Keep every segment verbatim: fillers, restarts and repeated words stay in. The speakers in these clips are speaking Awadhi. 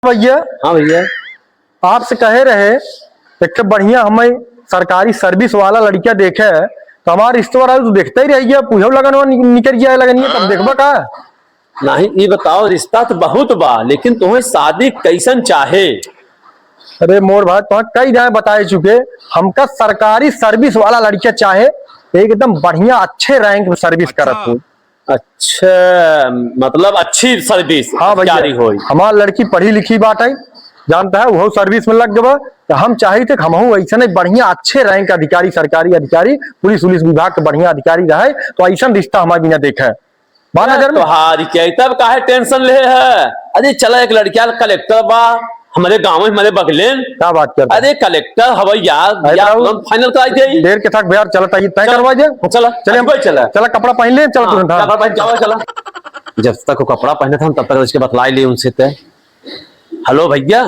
भैया। हाँ भैया। आपसे कहे रहे, एक ठे बढ़िया हमें सरकारी service वाला लड़किया देखे, तो हमार रिश्तेदार आए तो देखते ही रह गया, पूछो लगन वो नि-, निकल गया लगन ये, तब हाँ। देखबा का? नहीं, ये बताओ, रिश्ता तो बहुत बा, लेकिन तुम्हें शादी कैसन चाहे? अरे मोर भाई, तुम्हें कई जाए बताए चुके, हमका सरकारी service वाला लड़किया चाहे, एकदम बढ़िया अच्छे rank में service अच्छा। करत हो। अच्छा, मतलब अच्छी service हाँ भैया, अधिकारी होई। हमार लड़की पढ़ी लिखी बाटे, जानता है, वो service में लग गवा, तो हम चाहित है कि हमहू ऐसने बढ़िया अच्छे rank अधिकारी, सरकारी अधिकारी, पुलिस उलिस विभाग के बढ़िया अधिकारी रहे, तो ऐसन रिश्ता हमारे बिना देखे। बा नजर में। तोहारी क्या, तब काहे tension ले है? अरे चला, एक लड़किया collector बा, हमरे गाँव में, हमरे बगलेन। क्या बात करता है? अरे collector हवै यार, अरे या बाबू, तुरंत final कराई दे। देर के थक भैया, चला तय, तय चल। करवा दे। हाँ, चला, चले हम, भाई चला। चला कपड़ा पहन ले, चला हाँ, तुरंत, हाँ। कपड़ा पहन के आवा, चला। जब तक वो कपड़ा पहने था, हम तब तक उसके बतलाई ली उनसे तय। Hello भैया।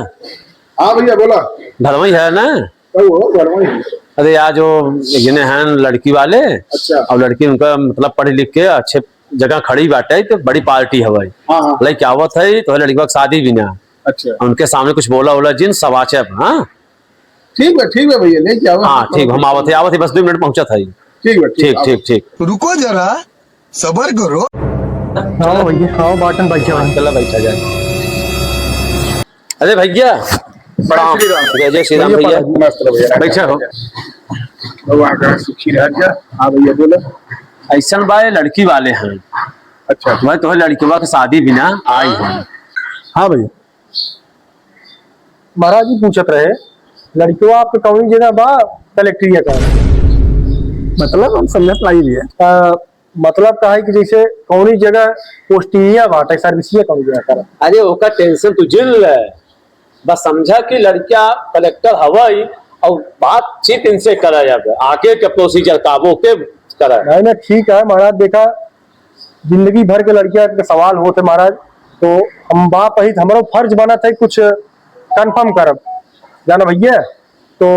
हाँ भैया, बोला। घर में ही है ना? ओ, ओ, घर में ही। अरे यार, जो जिन्हें हैं लड़की वाले, अच्छा। और लड़की उनका मतलब पढ़ लिख के अच्छे जगह खड़ी बाटे, तो बड़ी party है भाई। हाँ, हाँ। लेके आवत है, तो लड़की की शादी भी ना। अच्छा। उनके सामने कुछ बोला, बोला जिन सवाचक, हाँ? ठीक है, ठीक है भैया, लेके आओ। हाँ, ठीक, हम आवत है, आवत है, बस दो मिनट पहुँचत है। ठीक है, ठीक, ठीक, आओ। ठीक, ठीक। रुको जरा, सबर करो। हाँ भैया, हाँ, बाटन बैठा है। चला, बैठा जाए। अरे भैया, प्रणाम। जय श्री राम। जय, जय श्री राम भैया, भैया। प्रणाम। मस्त रहो भैया। बैठा हो। भगवान का सुखी रह जा। हाँ भैया, बोलो। ऐसन बा, ये लड़की वाले हैं। अच्छा। मैं तो लड़कवा के शादी बिना आई हूँ। हाँ भैया। महाराज जी पूछत रहे, लड़कवा आपके कौनी जगह बा, कलेक्टरिया का? मतलब हम समझत नहीं भैया। अ, मतलब का है कि जैसे कौनी जगह पोस्टिंगिया बाटे, service-इया कौनी जगह करा? अरे ओकर tension तू जिन ले, बस समझा कि लड़का collector हवई और बातचीत इनसे करा जाबे, आगे के procedure का वो के करा। नहीं, नहीं, ठीक है महाराज, देखा जिंदगी भर के लड़किया के सवाल होत है महाराज, तो हम बाप ही, हमरो फर्ज बनत है कुछ confirm करब, जाना भैया। तो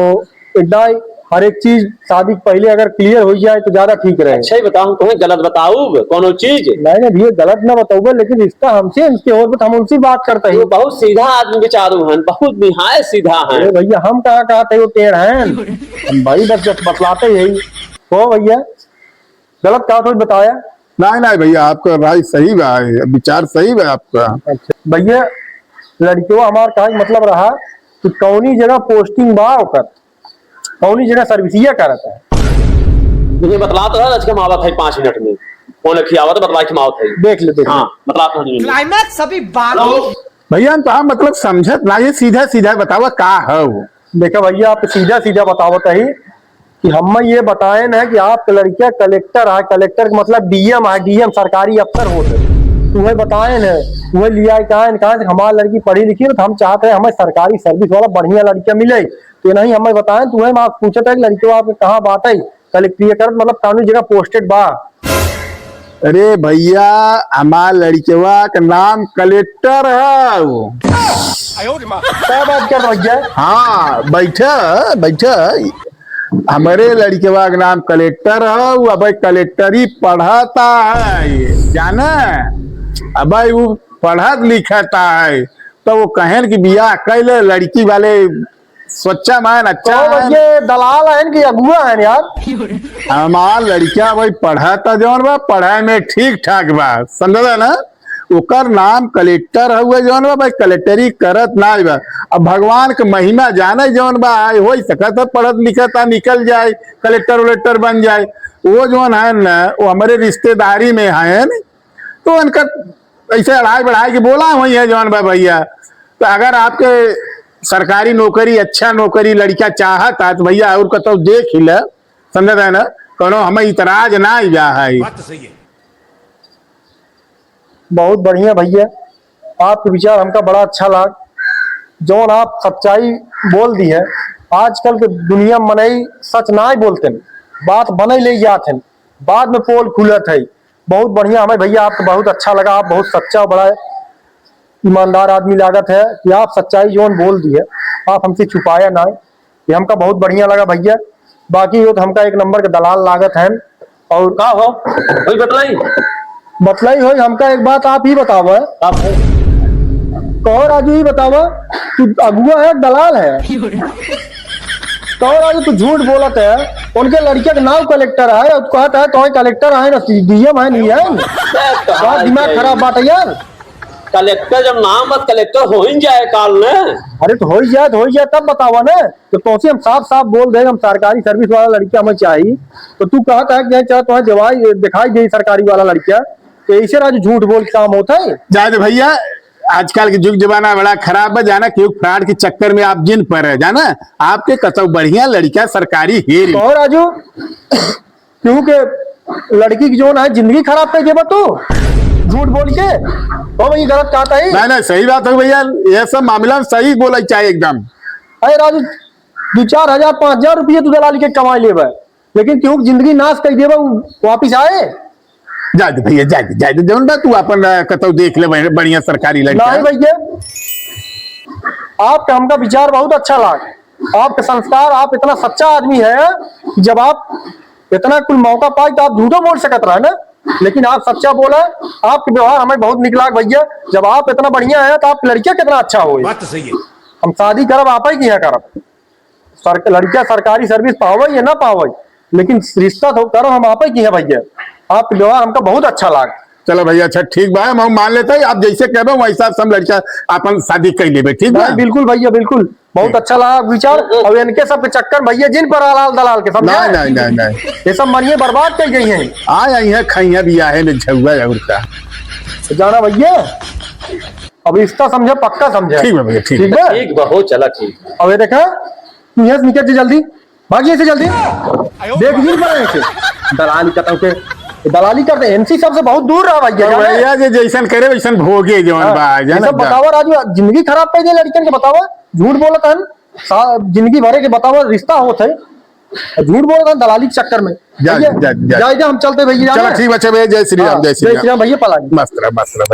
एकदम हर एक चीज शादी के पहले अगर clear हो जाए तो ज्यादा ठीक रहे। अच्छा ही बताओ, हम तुम्हें गलत बताऊब कोनो चीज? नहीं, नहीं भैया, गलत ना बताऊबे, लेकिन रिश्ता हमसे इनके हो तो हम उनसे बात करते हैं। वो बहुत सीधा आदमी बेचारू हन, बहुत निहायत सीधा हन। अरे भैया, हम कहाँ कहाँ थे वो टेढ़ हैं, हम भाई बस, बस बतलाते ही। तो भैया, गलत कहा तो बताया। नहीं, नहीं भैया, आपका राय सही बा, विचार सही बा आपका। अच्छा भैया, लड़कियों हमार कहे के मतलब रहा कि कौनी जगह posting बा ओकर, कौनी जगह service-इया करत है। मुझे बतलात रहा, आज हम आवत है पाँच मिनट में। फोन रखी आवत, बतला के हम आवत है। देख ले, देख ले। हाँ, बतलात रहा। Climax अभी बाकी। भैया, हम तो, हम मतलब समझत ना, ये सीधा सीधा बतावा का है वो? देखा भैया, आप सीधा सीधा बतावत है कि हम ये बताएन है कि आपके लड़किया collector है, collector के मतलब D M है, D M सरकारी अफसर होत है। तो वह बताएन है, वह लिया है, कहा है, कहा है कि हमार लड़की पढ़ी लिखी है, तो हम चाहत है हमें सरकारी service वाला बढ़िया लड़किया मिले। तो नहीं हमें बताएन, तो वह हम पूछत है कि लड़किया आपके कहाँ बाटे, collector करत, मतलब कानूनी जगह posted बा। अरे भैया, हमार लड़कवा के नाम collector है वो। क्या बात कर भैया? हाँ, बैठा, बैठा। हमरे लड़कवा के नाम collector है, वो अब collector ही पढ़ता है, जाने? अब वो पढ़त लिखता है, तो वो कहन कि बियाह कैले लड़की वाले सच्चा मान, अच्छा तो मान। ये दलाल हैं कि अगुआ हैं यार? हमार लड़का भाई पढ़ा था जौन बा, पढ़ाई में ठीक ठाक बा, समझला ना? ओकर नाम collector हउए जौन बा भाई, collector-ी करत नाई बा। अब भगवान के महिमा जाने जौन बा, आए हो सकत है पढ़त लिखत आ निकल जाए, collector वलेक्टर बन जाए। वो जौन है ना, वो हमरे रिश्तेदारी में है न, तो उनका ऐसे अढ़ाई बढ़ाई के बोला हुई है जौन बा भैया। तो अगर आपके सरकारी नौकरी, अच्छा नौकरी लड़का चाहत है तो भैया और कतौ देख ही ले, समझत है ना, कोनो हमें इतराज ना आइबा है। बात तो सही है। बहुत बढ़िया भैया, आपके विचार हमका बड़ा अच्छा लाग, जौन आप सच्चाई बोल दी है। आजकल के दुनिया में मनई सच ना ही बोलते हैं, बात बनई ले जात हैं, बाद में पोल खुलत है। बहुत बढ़िया, हमें भैया आपका बहुत अच्छा लगा, आप बहुत सच्चा और बड़ा ईमानदार आदमी लागत है कि आप सच्चाई जौन बोल दी है, आप हमसे छुपाया ना है। ये हमका बहुत बढ़िया लगा भैया। बाकी हो तो हमका एक नंबर के दलाल लागत है। और का हो? कोई बतलाई? बतलाई हो, हमका एक बात आप ही बताओ है। आप हो? कहो राजू, ई बतावा, तू अगुआ है, दलाल है? कहो राजू, तू झूठ बोलत है। उनके लड़किया के नाम कलेक्टर है, और कहत है, "तोहे कलेक्टर है ना, डीएम है, नहीं है?" ए, कहाँ का दिमाग है? खराब बात है यार। कलेक्टर जब नाम बस कलेक्टर हो ही जाए काल ने। अरे तो हो ही जाए, तो हो ही जाए, तब बतावा ना। तो तोसे हम साफ साफ बोल दे, हम सरकारी सर्विस वाला लड़किया हमें चाहिए, तो तू कहत है कि "चाहे तोहे जवाई दिखाई दे सरकारी वाला लड़किया", तो ऐसे राजू झूठ बोल के काम होता है? जाए दे भैया, आजकल के जुग जमाना बड़ा खराब है, जाना, क्यों फ्रॉड के चक्कर में आप जिन पर है, जाना, आपके कतौ बढ़िया लड़किया सरकारी हेरी। कहो राजू, क्यों के लड़की की जो है जिंदगी खराब कर देबा तू, झूठ बोल के। ओ भाई, गलत कहत है। नहीं, नहीं, सही बात है भैया, ये सब मामला में सही बोला चाहिए एकदम। अरे राजू, दो चार हजार, पाँच हजार रुपये तू दलाली के कमाई लेबा, लेकिन क्यों जिंदगी नाश कर देबा, उ वापिस आए? जाए दे भैया, जाए दे, जाए दे, जौन बा तू अपन, अ, कतौ देख ले बढ़िया, बढ़िया सरकारी लड़का। नहीं भैया, आपका हमका विचार बहुत अच्छा लाग, आपका संस्कार, आप इतना सच्चा आदमी है कि जब आप इतना कुल मौका पाई तो आप झूठो बोल सकत रहे ना, लेकिन आप सच्चा बोला, आपके व्यवहार हमें बहुत निक लाग भैया। जब आप इतना बढ़िया है तो आपकी लड़किया कितना अच्छा होई। बात तो सही है। हम शादी करब, आप ही के यहाँ करब। सर-, लड़किया सरकारी सर्विस पावे या ना पावे, लेकिन रिश्ता तो करब हम आप ही के यहाँ भैया। आपके व्यवहार हमका बहुत अच्छा लाग। चलो भैया, अच्छा ठीक बा, हम मान लेते हैं, आप जैसे कहबे वैसा हम लड़का अपन शादी कर लेबे, ठीक बा? नहीं, बिल्कुल भैया, बिल्कुल। बहुत अच्छा लगा विचार। हम्म, हम्म। और इनके सबके चक्कर भैया जिन पर दलाल, दलाल के, समझे? नहीं, नहीं, नहीं, नहीं। ये सब मनिए बर्बाद कर गई हैं। आ, आई हैं, खाइया भी आहे में झुआ है और का। तो जाना भैया, अब इसका समझे, पक्का समझे। ठीक बा भैया, ठीक ठीक बा। बा? ठीक बा, हो चला, ठीक। अब ये देखा, तू यहाँ से निकल जा जल्दी, भागिए से जल्दी। देख जिन पर ऐसे दलाली करता हूँ के, दलाली करते, एमसी सबसे बहुत दूर रहा भैया, और जाने? भैया जे जैसन करे वैसन भोगे जौन हाँ, बा, ये जाने सब का? बतावा राजू, जिंदगी खराब कर दे लड़कन के, बतावा, झूठ बोलत हन, सा-, जिंदगी भरे के बतावा, रिश्ता होत है, झूठ बोलत हन दलाली के चक्कर में। जा, भैया, जा, जा। जाए दे, हम चलते भैया, चलो जाने? ठीक बा, अच्छा भैया, जय श्री राम, हाँ, जय श्री जय राम। श्री राम भैया, पलागी। मस्त रहा, मस्त रहा भैया।